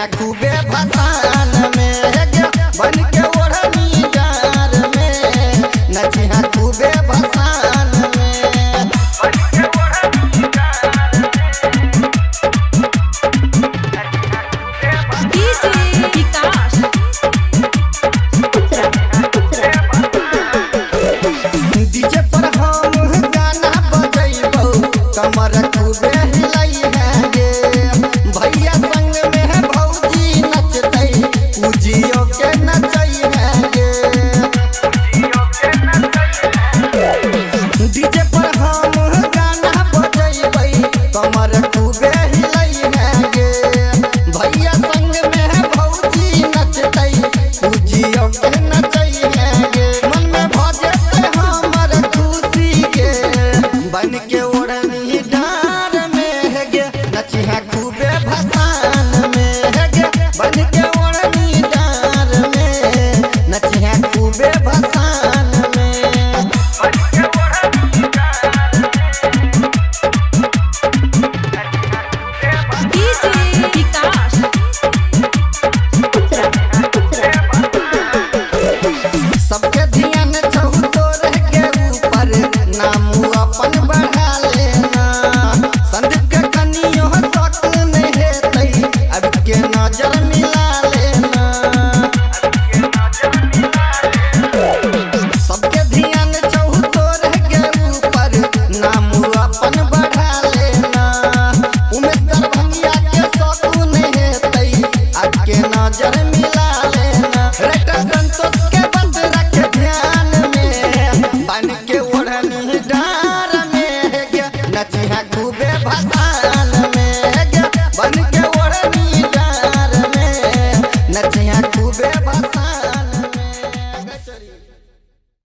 नचिहा खूबे भसान में गे, बन के ओढ़नी डार में नचिहा खूबे भसान में। डीजे विकास डीजे पर हम गाना बजैबौ, कमर खूबे हिलै है गे। भैया संग में भौजी नचतै, पूजियो के नचै है गे। डीजे पर हम गाना बजैबै, कमर खूबे हिलै है गे। भैया संग में भौजी नचतै, पूजियो के नचै है गे। मन में भऽ जेतै हमर खुशी गे, बन के ओढ़नी डार में गे, नचिहा खूबे भसान में गे, बन के ओढ़नी डार में नचिहा खूबे भसान में। डीजे विकास सबके ध्यान छौ तोरे के ऊपर, नाम अपन बढ़ा लेना। संदीप के कनियो शक नहीं हेतै, अब के नजर मिला लेना। सबके ध्यान छौ तोरे के ऊपर, नाम अपन बढ़ा लेना। उमेश दरभंगिया के शक नहीं हेतै, अब के नजर मिला लेना। राइटर संतोष के बंद रख ध्यान में, बन के ओढ़नी डार में गे, नचिहा खूबे भसान।